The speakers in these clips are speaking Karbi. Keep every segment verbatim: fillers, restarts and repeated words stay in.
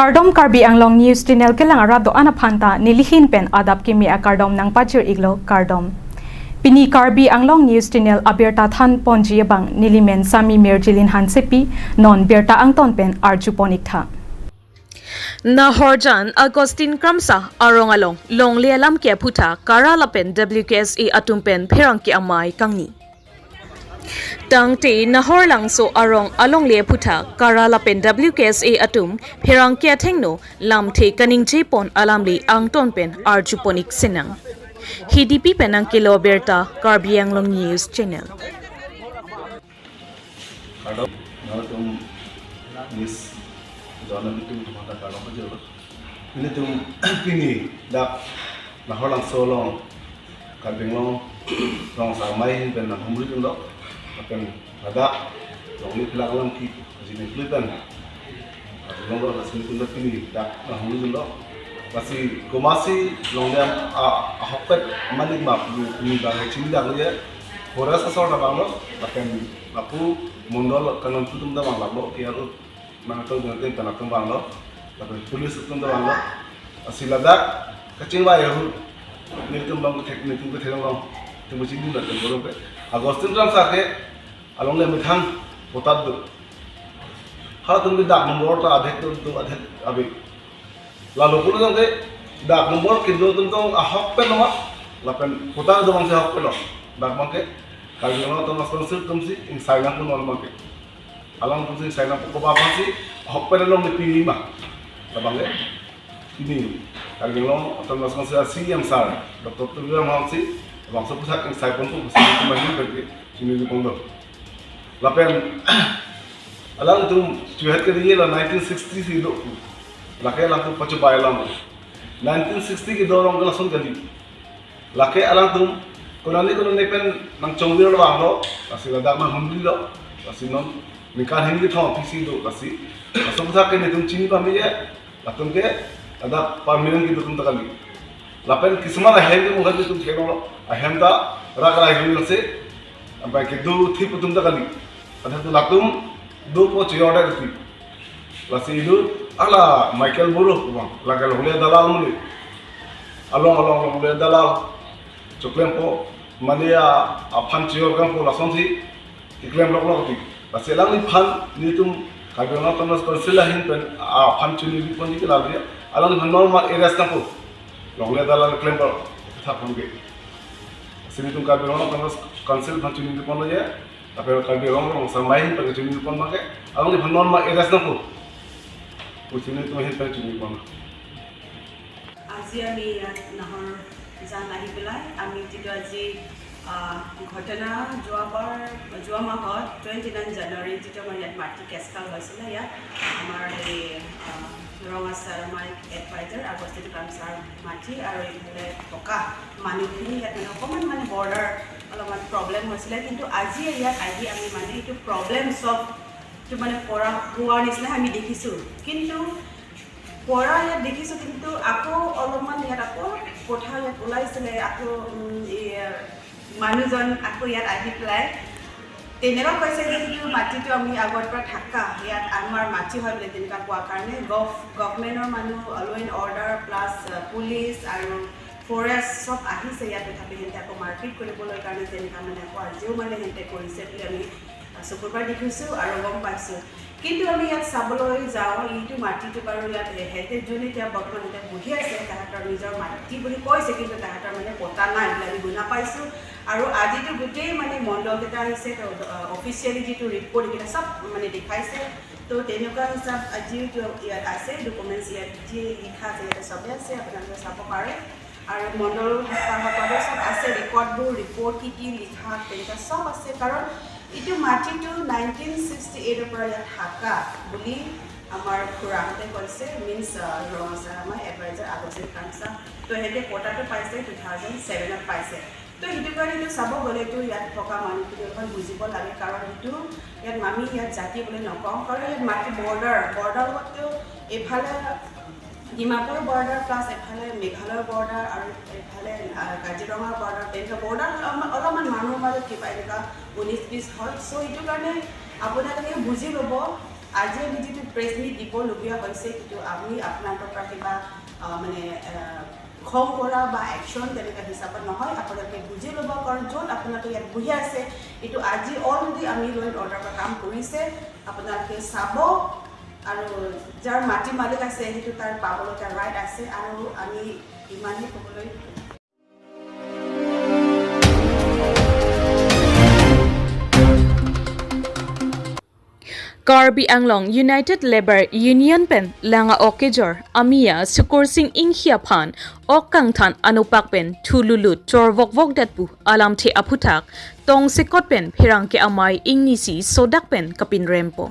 Kardom, Karbi Anglong News Channel kelang arat do-an aphan ta nelihin pen adap kimi akardom nangpajir iklo, kardom. Pini Karbi Anglong News Channel abirta than ponji abang nelimen Sami Mirjilin Hansepi, non birta angton pen arju pon iktha. Nahorjan Augustine Kramsa arong along longle alam ke aphuthak KARA lapen W K S A atum pen pherangke amei kangni. Tangte Nahorlangso arong alongle aphuthak KARA lapen W K S A atum pherangke athengno lamthe kaningje pon alamli angton pen arju pon ik sinang. Hidipi pen nangkelo birta, Karbi Anglong News Channel. Kardom, nangtum Miss Journal atum aphanta kardom pajirlo. Nelitum pini dak Nahorlangso along Karbi Anglong Rong Asar Amei ahin pen nanghumri dunlo. Lapen ladak longle philak alam ke jini phli pen Karbi Anglong Rong Asar Amei atum dak pini dak nanghumri dunlo. Lasi komatsi longle a, ahokpet manik ma pu pini bang chini dak le. Forest asor ta banglo, lapen lapu mondol kanam atum ta bang lablo, P R O nangtum jengte pen atum banglo, lapen police atum ta banglo. Lasi ladak kachingvai ahut nelitum bang kethek, nelitum kethek along, nelitum chini latum borong ke Augustine Kramsa ke alongle amethang potat do. Halatum ke dak nombor ta adhek do, do adhek ave. Lalo pulo tangte dak nombor kedo atum tong ahokpet lo ma, lapen potat do bangsi ahokpet lo. Dak bangke Karbi Anglong Autonomous Council atumsi ingsai nangpo non bangke. Alangtumsi ingsai nangpo, koba bangsi ahokpet along nepi ma. Labangke pini Karbi Anglong Autonomous Council a C E M sir, Doctor Tuliram Ronghang si, bangso aphuthak ingsai ponpo pusi nelitum ahin pen ke chiningri ponlo. Lapen alangtum chuhet ke dingila nineteen sixty si do. Lake alangtum pachobai alam. Nineteen sixty kedo arong ke lason kali. Lake alangtum konane konane pen nangchongvir lo banglo, lasi ladak nanghumrilo, lasi non ningkan hini kethom aphi si do, lasi laso aphuthak ke nelitum chini pame ye, latum ke ladak permanent kedo atum ta kali. Lapen kismat ahem ke mungkin nelitum theklonglo, ahem ta rak rai hini lasi, ampai kedo thip atum ta kali. Ada tu latum dopo chejor da kali. Lasi idu ala Michael Boro pu bang, lake longle dalal muli. Along along longle dalal choklempo, mane a, aphan chejor klempo, lasonsi keklem loklok ti. Lasi alangliphan nelitum Karbi Anglong Autonomous Council ahin pen aphan chiningri ponji ke lalo ya. Alangliphan normal arrest nangpo. Longle dalal klempo thap hon ke. Lasi nelitum Karbi Anglong Autonomous Council aphan chiningri ponlo ya. Lapen Karbi Anglong Rong Asar Amei ahin pen chiningri pon abangke, alangliphan normal arrest nangpo pusi nelitum ahin pen chiningri pon. আজি আমি ইয়াত নাহৰজান আহি পেলাই আমি যিটো আজি, আহ, ঘটনা যোৱাবাৰ, যোৱা মাহত টুৱেণ্টি নাইন জানুৱাৰীত যিটো আমাৰ ইয়াত মাটি কেচকাল হৈছিলে, ইয়াত আমাৰ এই, আহ, ৰং আছাৰ আমাৰ এডভাইজাৰ আগষ্টিন কামছাৰ মাটি আৰু এইফালে থকা মানুহখিনি ইয়াত মানে অকণমান মানে বৰ্ডাৰ অলপমান প্ৰব্লেম হৈছিলে, কিন্তু আজি ইয়াত আহি আমি মানে এইটো প্ৰব্লেম চল্ভটো মানে কৰা হোৱাৰ নিচিনা আমি দেখিছোঁ। কিন্তু কৰা ইয়াত দেখিছোঁ, কিন্তু আকৌ অলপমান ইয়াত আকৌ কথা ইয়াত ওলাইছিলে, আকৌ, উম, এই, আহ, মানুহজন আকৌ ইয়াত আহি পেলাই তেনেকুৱা কৈছে যে যিটো মাটিটো আমি আগৰ পৰা থাকা, ইয়াত আমাৰ মাটি হয় বুলি তেনেকুৱা কোৱা কাৰণে গভ-, গভমেণ্টৰ মানুহ, ল' এণ্ড অৰ্ডাৰ প্লাছ, আহ, পুলিচ আৰু ফৰেষ্ট চব আহিছে ইয়াত, তথাপি সিহঁতে আকৌ মাৰপিট কৰিবলৈ কাৰণে তেনেকুৱা মানে আকৌ আজিও মানে সিহঁতে কৰিছে বুলি আমি, আহ, চকুৰ পৰা দেখিছোঁ আৰু গম পাইছোঁ। কিন্তু আমি ইয়াত চাবলৈ যাওঁ, এইটো মাটিটো বাৰু ইয়াত সিহঁতে যোন এতিয়া বৰ্তমান এতিয়া বহি আছে, তাহাঁতৰ নিজৰ মাটি বুলি কৈছে, কিন্তু তাহাঁতৰ মানে পট্টা নাই বুলি আমি শুনা পাইছোঁ। আৰু আজিতো গোটেই মানে মণ্ডলকেইটা আহিছে, তো, আহ, অফিচিয়েলি যিটো ৰিপৰ্ট এইকেইটা চব মানে দেখাইছে। তো তেনেকুৱা হিচাপ আজিও তো ইয়াত আছে, ডকুমেণ্টছ ইয়াত যি লিখা আছে ইয়াতে চবেই আছে, আপোনালোকে চাব পাৰে। আৰু মণ্ডল সভাপতিৰ চব আছে, ৰেকৰ্ডবোৰ, ৰিপৰ্ট কি কি লিখা তেনেকুৱা চব আছে। কাৰণ এইটো মাটিটো নাইনটিন ছিক্সটি এইটৰ পৰা ইয়াত থাকা বুলি আমাৰ খুৰাহঁতে কৈছে, মিনছ, আহ, ৰং আছাৰ আমাৰ এডভাইজাৰ আগষ্টিন কামছা। তো সিহঁতে পট্টাটো পাইছে টু থাউজেণ্ড ছেভেনত পাইছে। তো সেইটো কাৰণে এইটো চাব গ'লেতো ইয়াত থকা মানুহখিনি অলপমান বুজিব লাগে, কাৰণ এইটো ইয়াত আমি ইয়াত জাতি বুলি নকওঁ, কাৰণ ইয়াত মাটি বৰ্ডাৰ, বৰ্ডাৰ লগততো এইফালে ডিমাপুৰ বৰ্ডাৰ প্লাছ এফালে মেঘালয় বৰ্ডাৰ আৰু এফালে, আহ, কাজিৰঙা বৰ্ডাৰ, তেনেকুৱা বৰ্ডাৰ অলপমান, অলপমান মানুহৰ মাজত কিবা এনেকুৱা ঊনৈছ বিছ হয়। চ' এইটো কাৰণে আপোনালোকে বুজি ল'ব, আজি আমি যিটো প্ৰেছ মিট দিবলগীয়া হৈছে, সেইটো আমি আপোনালোকৰ পৰা কিবা, আহ, মানে, আহ, খং কৰা বা একশ্যন তেনেকুৱা হিচাপত নহয়। আপোনালোকে বুজি ল'ব, কাৰণ য'ত আপোনালোকে ইয়াত বহি আছে, এইটো আজি অলৰেডি আমি ল' এণ্ড অৰ্ডাৰৰ পৰা কাম কৰিছে, আপোনালোকে চাব। আৰু যাৰ মাটি মালিক আছে, সেইটো তাৰ পাবলৈ তাৰ ৰাইট আছে। আৰু আমি ইমানেই ক'বলৈ Karbi Anglong United Labour Union pen Langa ok kejor amia Sukursing Inghi aphan ok kangthan anopak pen thululut chorvokvokdet pu alamthe aphuthak tongsekot pen pherangke amei ingnisi sodak pen kapinrempo.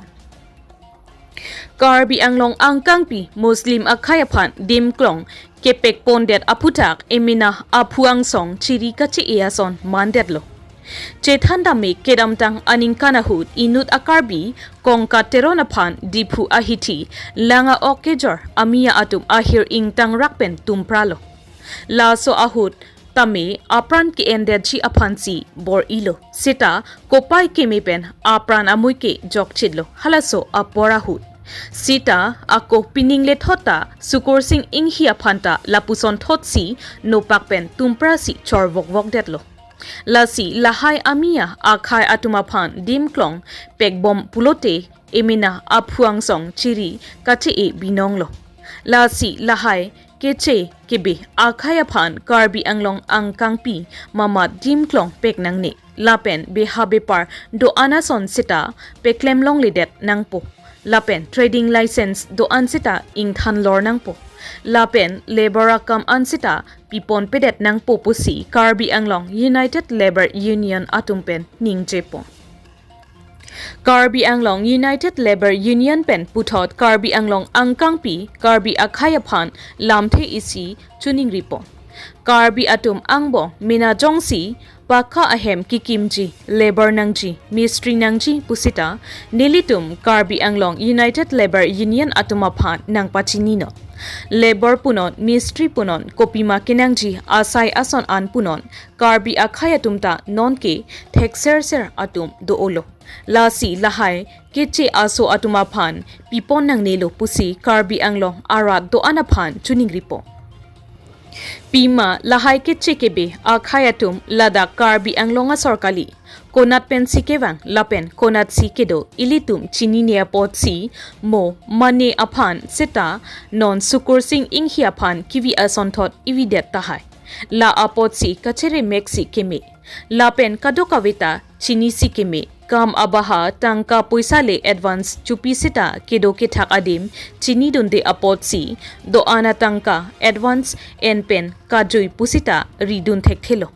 Karbi Anglong angkangpi Muslim akhei aphan dimklong kepekpondet aphuthak emena aphu angsong chiri kache-e ason mandetlo. Chethan dame kedamtang aningkan ahut inut a-Karbi Kongka Teron aphan Diphu ahithi Langa ok kejor amia atum ahir ingtangrak pen tumpralo. Laso ahut tame apran ke-endetji aphansi bor-ilo. Seta kopai keme pen apran amui ke jokchitlo halaso apor ahut. Seta ako pining lethot ta Sukursing Inghi aphan ta lapuson thotsi nopak pen tumprasi chorvokvokdetlo. Lasi lahai amia akhei atum aphan dimklong pekbom pulote emena aphu angsong chiri kache-e binonglo. Lasi lahai keche kebe akhei aphan Karbi Anglong angkangpi mamat dimklong pek nangne. Lapen beha bepar do-an ason seta peklem longledet nangpo. Lapen trading license do-an seta ingthan lor nangpo. Lapen labour akam an seta piponpedet nangpo pusi Karbi Anglong United Labour Union atum pen ningjepo. Karbi Anglong United Labour Union pen puthot Karbi Anglong angkangpi Karbi akhei aphan lamthe isi choningripo. Karbi atum angbong mena jongsi pakka ahem kekimji, labour nangji, mistri nangji pusita nelitum Karbi Anglong United Labour Union atum aphan nangpachininon. Labour punon, mistri punon, kopima kenangji asai ason an punon, Karbi akhei atum ta nonke thekserser atum do-olo. Lasi lahai keche aso atum aphan pipon nangnelo pusi Karbi Anglong arat do-an aphan choningripo. Pima lahai keche kebe akhei atum ladak Karbi Anglong asor kali, konat pensi kevang lapen konatsi kedo ilitum chinine apotsi mo mane aphan seta non Sukursing Inghi aphan kevi asonthot ividet tahai. La apotsi kacheremeksi keme. Lapen kadokave ta chinisi keme. Kam abaha tangka poisa le advance chupi seta kedo kethak adim chinidunde apotsi do-an atangka advance en pen kajui pusita ridun thekthelo.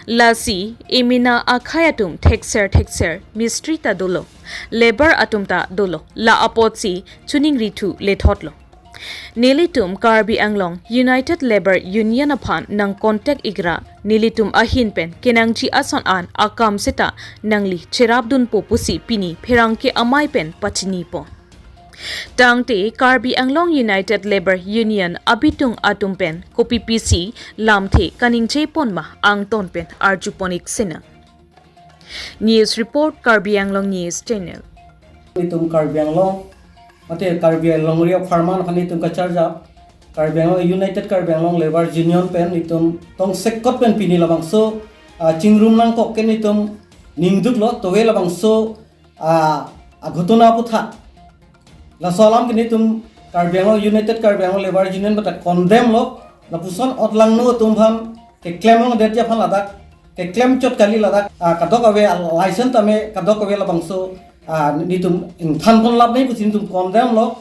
Lasi emena akhei atum thekser thekser mistri ta dolo, labour atum ta dolo. La apotsi choningrithu lethotlo. Nelitum Karbi Anglong United Labour Union aphan nang contact ikra, nelitum ahin pen kenangji ason an akam seta nangli cherapdunpo pusi pini pherangke amei pen pachinipo. Tangte Karbi Anglong United Labour Union abitung atum pen kopipisi lamthe kaningjepon ma angton pen arjupon ik sena. News report, Karbi Anglong News Channel. Itum Karbi Anglong, mate Karbi Anglong Area Pharman khan itum kacharjap Karbi Anglong United Karbi Anglong Labour Union pen itum tongsekot pen pini labangso, ah, chingrum nangkok ke itum ningduklo, towe labangso, ah, aghotona aphuthak. Laso alam ke itum Karbi Anglong United Karbi Anglong Labour Union bata condemn lo, lapuson otlangno atum aphan keklem longdetji aphan ladak, keklem chot kali ladak, ah, kadokave license tame kadokave labangso, ah, itum ingthan ponlap nangji pusi itum condemn lo,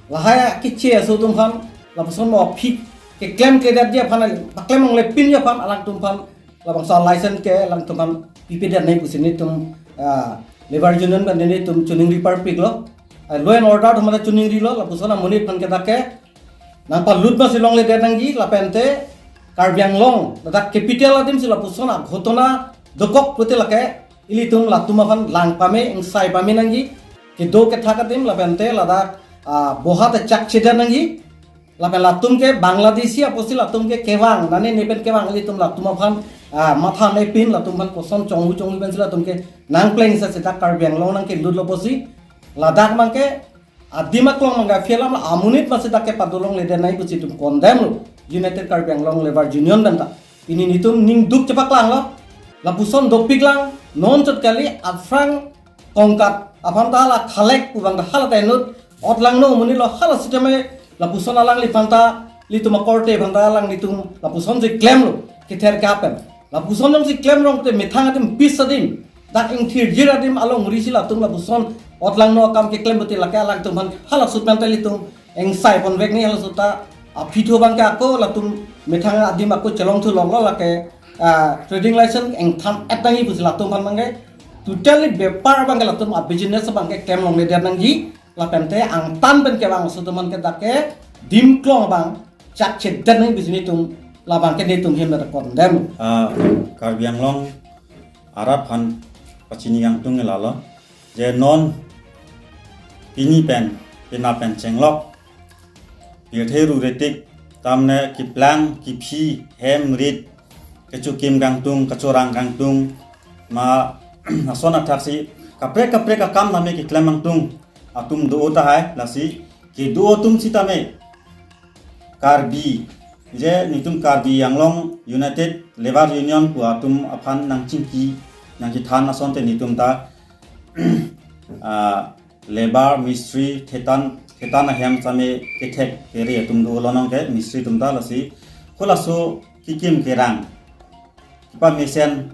lahai keche aso atum aphan, lapuson mo aphi keklemkledetji aphan, paklem longlepinji aphan, alangtum aphan, labangso license ke alangtum aphan pipedet nangji pusi itum, ah, Labour Union pen itum choningri parpiklo. Ah, law and order atum ta choningrilo, lapuson amonit aphan ke dak ke nangpalut masi longledet nangji, lapente Karbi Anglong ladak capital adimsi lapuson aghotona dokok pute lake ilitum latum aphan lang pame, ingsai pame nangji, kedo kethak adim lapente ladak, ah, bohat chakchedet nangji. Lapen latum ke Bangladeshi apotsi latum ke kevang, nane nepen kevang ilitum latum aphan, ah, matha nepin latum aphan koson chonghu chonghu pensi latum ke nangpleng sa seta Karbi Anglong nangkelutlo pusi ladak abang ke adim aklong abang ke aphi alam la amonit masi dak ke padolongledet nangji pusi itum condemn lo United Karbi Anglong Labour Union pen ta. Pini netum ningduk chepaklanglo. Lapuson dopiklang, non chot kali aphrang tongkat aphan ta hala khalek pu abang ta hala ta inut otlangno amonit lo, hala sitame lapuson alangliphan ta, ilitum akorte aphan ta alanglitum lapuson si klemlo, kether kapen. Lapuson jongsi klem rong te methang adim, pis adim, dak ingthirjir adim alongri si latum lapuson otlangno akam keklem pulote lake alangtum aphan hala sut pen ta ilitum engsai ponvek nangji, hala sut ta aphi thu abang ke ako latum methang adim ako chelongthu longlo, lake, ah, trading license engthan-et nangji pusi latum aphan abang ke totally bepar abang ke latum a-business abang ke klemlongledet nangji, lapen te angtan pen kevang aso atum aphan ke dak ke dim klong abang chakchedet nangji pusi netum labang ke netum ahin ta condemn. Ah, Karbi Anglong arat aphan pachini kangtung ke lalo, je non pini pen, penap pen chenglok, pirthe ru retik, tamne keplang kephi, hem rit, kechokim kangtung, kachorang kangtung, ma ason athak si kaprek kaprek akam tame keklem kangtung atum do tahai, lasi kedo atum sitame Karbi, je netum Karbi Anglong United Labour Union pu atum aphan nangchingki, nangchethan asonte netum ta, ah, labour, mistri, thetan, thetan ahem sitame kethek kere atum do lonong ke, mistri atum ta, lasi halaso kekim kerang kepamesen,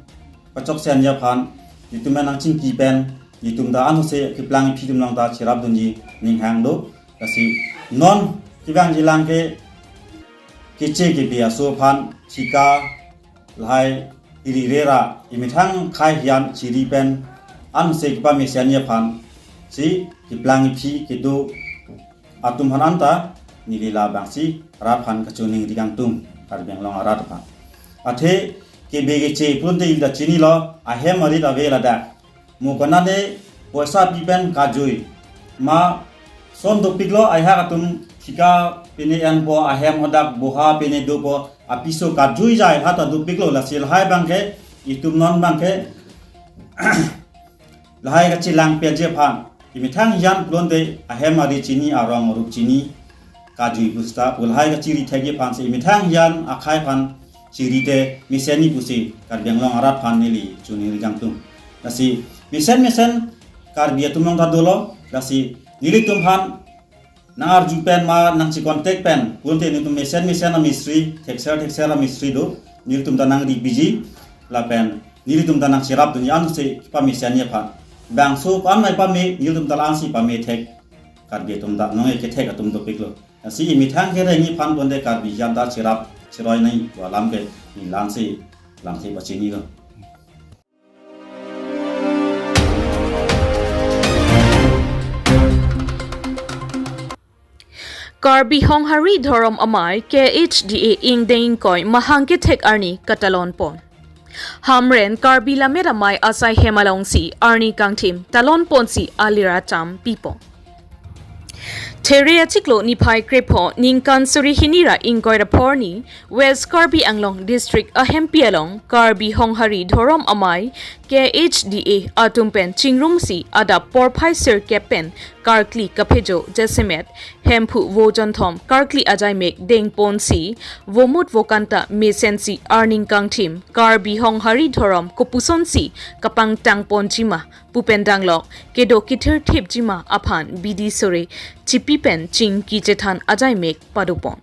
pachoksen aphan netum nangchingki pen, netum ta anose keplang kephi atum along ta cherapdunji ninghang do. Lasi non kevangjilang ke keche kebe aso aphan thika lahai iri rera, emethang khei hijan chiri pen anose kepamesen aphan si keplang kephi kedo atum aphan anta neli labangsi rat aphan kachiningri kangtung, Karbi Anglong arat aphan. Athe kebe keche pulote ili ta chinilo, ahem arit ave ladak. Mo konane poisa pi pen kajui. Ma son dopiklo, ahak atum thika pine enpo, ahem hadak boha pine dopo, apiso kajui jai hata dopiklo, lasi lahai abang ke, itum non abang ke lahai kachelang peji aphan, emethang hijan pulote ahem ari chini, arong arup chini, kajui pusta pu lahai kachiri thekji aphan si emethang hijan akhei aphan chiri te mesen nangji pusi Karbi Anglong arat aphan neli chiningri kangtung. Lasi mesen mesen Karbi atum along ta dolo, lasi nelitum aphan nang-arju pen ma nangche-contact pen, pulote netum mesen mesen amistri, thekser thekser amistri do, nelitum ta nangri biji, lapen nelitum ta nangcherapdunji anose kepamesen aphan. Bangso ko-an mai pame, nelitum ta la-ansi pame thek, Karbi atum ta nonke kethek atum dopiklo. Lasi emethang kereng aphan pulote Karbi jan ta cherap cheroi nangji pu alam ke neli la-ansi lamthe pachinilo. Karbi Honghari Dhorom Amei K H D A ingdeng ingkoi mahang kethek arni katalon pon. Hamren Karbi Lammet Amei asai hem alongsi arni kangthim talon ponsi alira cham pipon. There achiklo niphai krepho ningkan suri hini ra ingkoi ra pho arni West Karbi Anglong District ahempi along Karbi Honghari Dhorom Amei K H D A atum pen chingrumsi adap porphai sirkep pen karkli kaphejo jasemet Hemphu vo jonthom karkli ajaimek dengponsi vomut vokanta mesensi arni kangthim Karbi Honghari Dhorom kopusonsi kapangtang ponjima pu pen danglok kedo kethirthipjima aphan bidi sore chipi pen chingki chethan ajaimek padopon.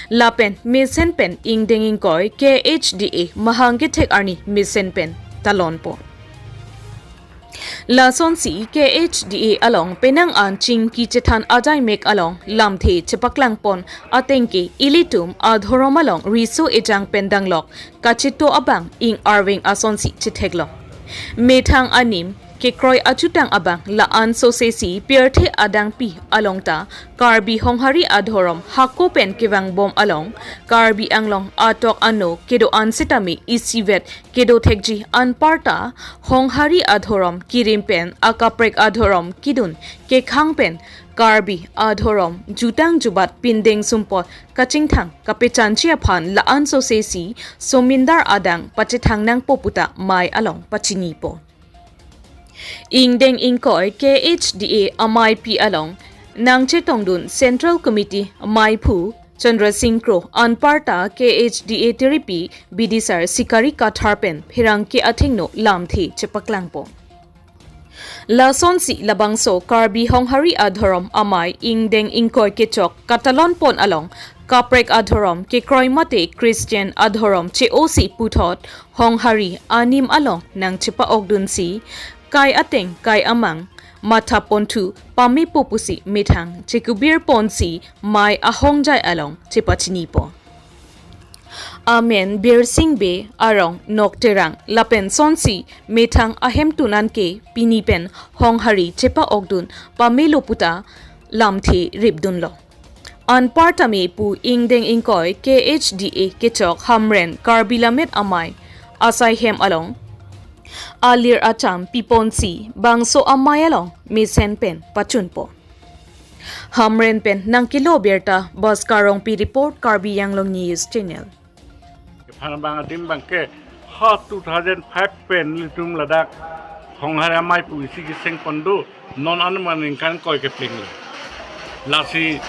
Lapen mesen pen ingdeng ingkoi K H D A mahang kethek arni mesen pen talon pon. Lasonsi K H D A along penang an chingki chethan ajaimek along lamthe chepaklang pon atengke ilitum adhorom along riso ejang pen danglok kachito abang ing arveng asonsi chetheklong. Methang anim kekroi achutang abang la-an sosesi pirthe adangpi along ta Karbi Honghari adhorom hako pen kevangbom along Karbi Anglong atok ano kedo-an sitame isivet kedo thekji anparta Honghari adhorom kirim pen akaprek adhorom kidun kekhang pen Karbi adhorom jutang jubat pindeng sumpot kachingthang kapechanji aphan la-an sosesi somindar adang pachethang nangpo puta mei along pachinipo. Ingdeng ingkoi K H D A ameipi along nangchetongdun Central Committee maiphu Chandra Singh Kro anparta K H D A tiripi bidisar Sikari Kathar pen pherangke athengno lamthe chepaklangpo. Lasonsi labangso Karbi Honghari adhorom amei ingdeng ingkoi kechok katalon pon along kaprek adhorom kekroi mate Christian adhorom che-osi puthot Honghari anim along nangchepa-okdunsi kai ateng kai amang matha ponthu pamepo pusi methang chekubir ponsi mei ahongjai along chepachinipo. Amen Birsing Bey, arong Nok Terang, lapen sonsi methang ahemtun anke pini pen Honghari chepa-okdun pamelo puta lamthe ripdunlo. Anparta me pu ingdeng ingkoi K H D A kechok Hamren Karbi Lammet Amei asai hem along alir acham piponsi bangso amei along mesen pen pachunpo. Hamren pen nangkelo birta Bhaskar Rongpi report, Karbi Anglong News Channel. Phan bang adim bangke ha two thousand five pen nelitum ladak Honghari amei pu isi keseng pon do, non an ma ningkan koi kepleng lo. Lasi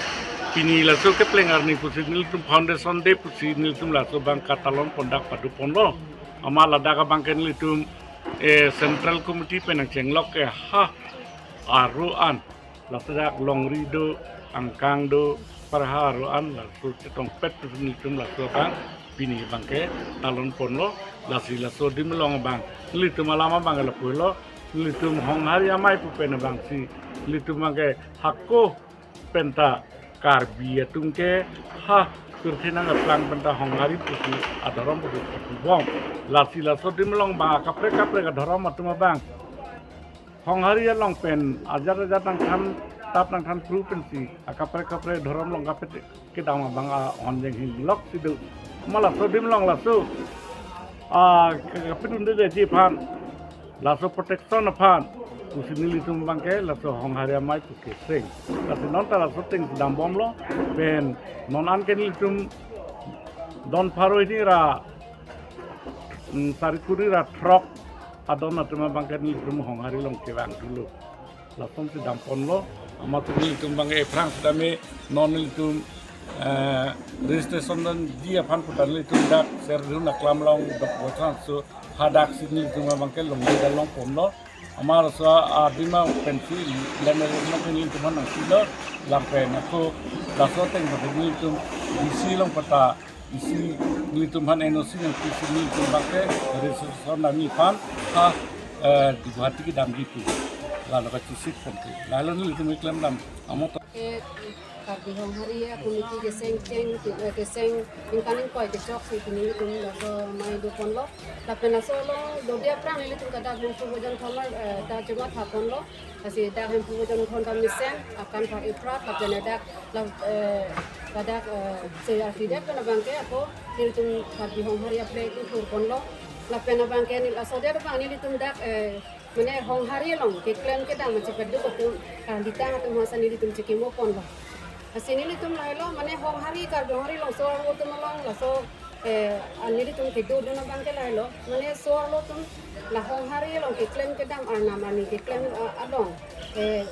pini laso kepleng arni pusi nelitum foundation day pusi nelitum laso bang katalon pon dak padu ponlo. Amat ladak abangke nelitum eh, Central Committee pen nangchenglok ke ha aro an, laso dak longri do, angkang do, parha aro an, laso chetongpet pusi nelitum laso abang pini bangke talon ponlo. Lasi laso adim along abang nelitum alam abangke lapulo, nelitum Honghari amei pu pen abangsi nelitum bangke hako penta Karbi atum ke ha pirthe nangkeplang penta Honghari pusi adhorom pusi pubom. Lasi laso adim along bang akaprek kaprek adhorom atum abang Honghari along pen ajat ajat nangthan tap nangthan kru pensi akaprek kaprek adhorom along kapet kedam abang ahonjeng hinlok si do. Amat laso adim along laso ah kapet unde ji aphan, laso protection aphan pusi nelitum bangke laso Honghari amei pu keseng. Lasi non ta laso ateng si dambomlo, pen non anke nelitum don pharo hini ra mm, sari kuri ra throk adon atum abangke nelitum Honghari along kevang thulo. Lasonsi damponlo, amat nelitum bangke ephrang sitame non nelitum eh, registration dunji aphan putan nelitum dak Serdihun aklam along dok bosan so hadak si nelitum abangke longri dalong ponlo. Amat laso adim apensi lemel pen nelitum aphan nangsilo, lapen ako laso ateng pen nelitum D C along pata isi nelitum aphan N O C nangpisi nelitum bangke registration damji aphan ha eh, Guwahati kedamji pu. Lalo kachisit ponte. Lalo nelitum keklem dam. Amat ke Karbi Honghari a committee keseng cheng eh, keseng ningkan ingkoi kechok si pini nelitum laso amei do ponlo. Lapen laso along dodi aphrang nelitum kadak Hemphu Bojong Khomar eh, ta chuma tha ponlo. Lasi dak Hemphu Bojong Khomar mesen akan par iprat lapen dak la eh, kadak eh, C R P D F pen abangke ako nelitum Karbi Honghari a flag ithur ponlo. Lapen abangke neli laso adim abang nelitum dak eh, mane Honghari along keklem kedam chepadu atum ah, litang atum hasa nelitum chekimo ponlo. Lasi nelitum lahelo mane Honghari Karbi Honghari along so-arlo atum along laso eh, ah, nelitum kedodun abangke lahelo mane so-arlo atum la Honghari along keklem kedam arnam arni keklem ah, along eh,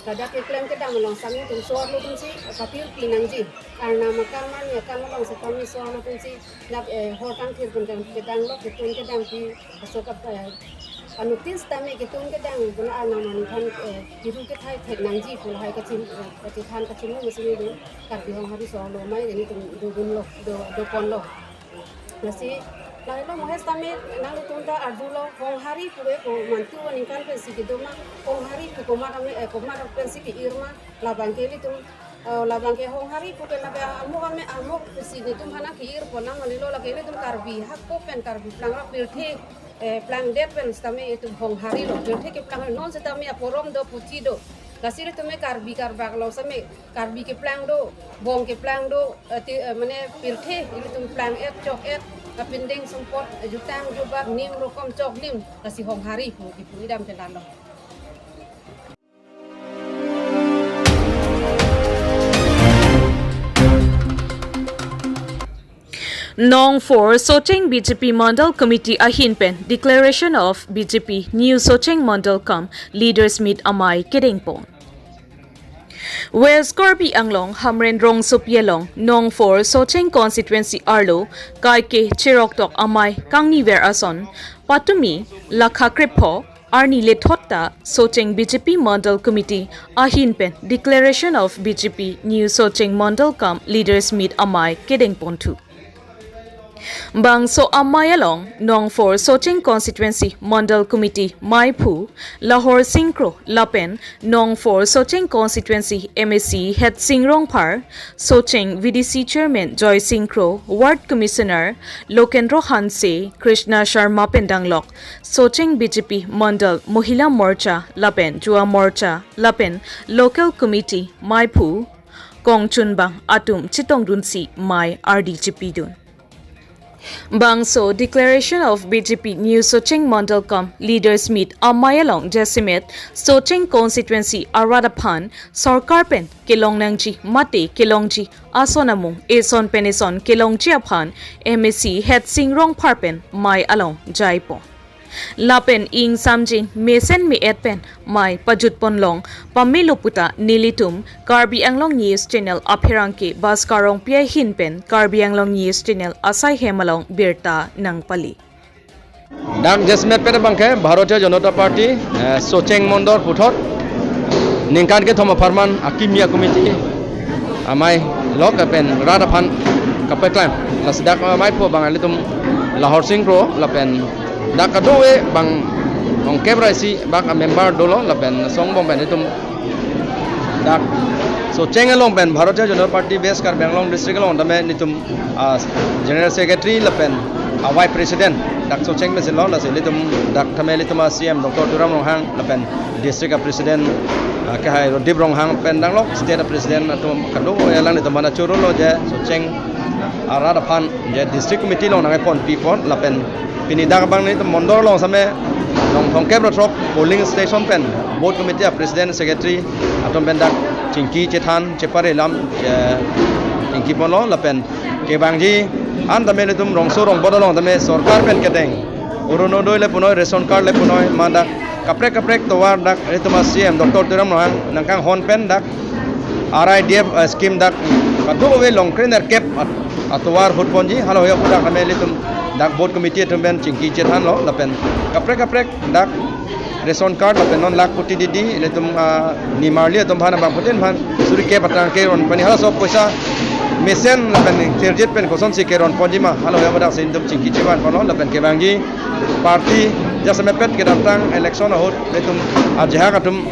kadak keklem kedam along sami atum so-arlo atumsi kapirpi nangji, arnam akam arni akam along setame so-arlo atumsi dak eh, hor kangthir pen kedang lo ketun kedampi aso kap eh, anotis tame ketun kedang pen arnam arni aphan eh, kiru kethai thek nangji pu lahai kachim eh, kachithan kachimung masi nelitum Karbi Honghari so-arlo amei nelitum dodunlo do doponlo. Lasi lahelo mohes tame nanglitum ta arjulo Honghari puke ko mantu aningkan pensi kedo ma, Honghari pu komat ame eh, komat pensi ke-ir ma, labangke nelitum eh, labangke Honghari puke labe amo ame amo si nelitum aphan nangke-ir pon nang manilo, lake nelitum Karbi hako pen Karbi plang ra pirthe eh, plangdet pen sitame itum Honghari lo, pirthe keplang non sitame aporom do puthi do. Lasi nelitum me Karbi Karbak lo same Karbi keplang do, bong keplang do, eh, ti, eh, mane pirthe ilitum plang et chok et, apindeng sumpot, eh, jutang jubat nim rokom choklim, lasi Honghari pu kipu idam ke lalo. Nong four Socheng B J P Mandal Committee ahin pen Declaration of B J P New Socheng Mandal cum Leaders Meet amei kedengpon. West Karbi Anglong Hamren rongsopi along Nongfor Socheng constituency arlo kaike cheroktok amei kangniver ason patumi lakha krepho arni lethot ta Socheng B J P Mandal Committee ahin pen Declaration of B J P New Socheng Mandal cum Leaders Meet amei kedeng ponthu. Bangso amei along Nongfor Socheng constituency Mandal Committee meiphu Lahor Singkro lapen Nongfor Socheng constituency M A C Hetsing Rongphar, Socheng V D C Chairman Joy Singkro, Ward Commissioner Lokendro Hanse, Krishna Sharma pen danglok Socheng B J P Mandal Mohila Morcha lapen Yuva Morcha lapen Local Committee meiphu kongchunbang atum chetongdunsi mei ardi chepidun. Bangso Declaration of B J P New Socheng Mandal cum Leaders Meet amei along jasemet Socheng constituency arat aphan sorkar pen kelong nangji mate kelongji ason amung eson pen eson kelongji aphan M A C Hetsing Rongphar pen mei along jaipo. Lapen ingsamjin mesen me-et pen mei pajutponlong pamelo puta nelitum Karbi Anglong News Channel apherangke Bhaskar Rongpi ahin pen Karbi Anglong News Channel asai hem along birta nangpali. Dak jasemet pen abangke Bharatiya Janata Party, eh, Socheng Mandal puthot ningkan kethom apharman akimi a-committee amei lok lapen rat aphan kapeklang. Lasi dak meiphu abang ilitum Lahor Singkro lapen dak kadokave bang ongkep ra isi bak a-member dolo lapen songbong pen ilitum dak Socheng along pen Bharatiya Janata Party West Karbi Anglong District along tame ilitum, ah, General Secretary lapen a-Vice President dak Socheng pensi lo, lasi ilitum dak tame ilitum a-C M Doctor Tuliram Ronghang lapen District a-President, ah, kehai Rodip Ronghang pen danglok State a-President atum kadokave alanglitum aphan choro lo je Socheng arat aphan je District Committee along nangkeponpipon lapen pini dak abang nelitum Mandal along same nong thomkep ra throk polling station pen Booth Committee a-President Secretary atum pen dak chingki chethan chepare lam, eh, chingkiponlo lapen kevangji an tame ilitum rongso rongbot along tame sorkar pen kedeng Orunodoi le punoi, ration card le punoi, ma dak kaprek kaprek tovar dak ilitum a-C M Doctor Tuliram Ronghang nangkanghon pen dak R I D F, eh, scheme dak kadokave longkre nerkep at-, atovar hutponji, halahui aphuthak tame ilitum dak Booth Committee atum pen chingki chethanlo lapen kaprek kaprek dak ration card lapen non lakh koti didi ilitum, ah, nimarli atum aphan abangphutin aphan suri kep atang keron pani halaso poisa mesen lapen tirjit pen kosonsi keronponji ma, halahui aphuthak si ilitum chingki chevanponlo lapen kevangji party jasemet pen kedamtang election ahut ilitum ajahak atum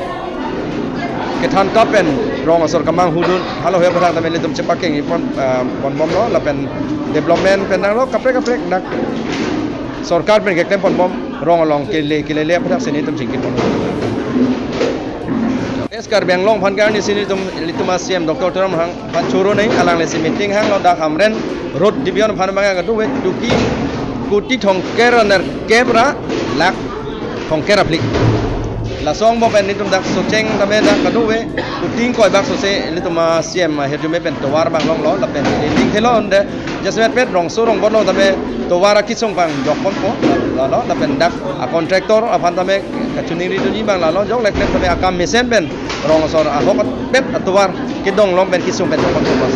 kethan tap pen rong asor kamanghudun, halahui aphuthak tame ilitum chepakengpon, ah, ponbomlo lapen development pen danglok kaprek kaprek dak sorkar pen keklemponbom rong along kele kelele aphuthak si nelitum chingkipon. West Karbi Anglong aphan ke arnisi nelitum, ilitum a-C M Doctor Tuliram Ronghang aphan choro nai, alanglisi meeting hanglo dak Hamren Road Division aphan abang kadokave tuki kuti thomkep ra nerkep ra lakh thomkep ra phli. Laso angbong pen nelitum dak Socheng tame dak kadokave kuti ingkoi bak sose ilitum a-C M ahirjume pen tovar abang longlo lapen ning thelo onde jasemet pen rongso rongbot along tame tovar akesung abang jokponpo lalo lapen dak a-contractor aphan tame kachiningri dunji abang lalo jok leklem tame akam mesen pen rong asor ahokpet atovar kedonglong pen kesung pen jokponpo.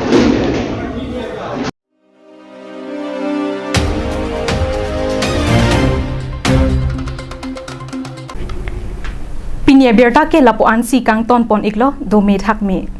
Pini abirta ke lapu-ansi kangtonpon iklo, dome thakme.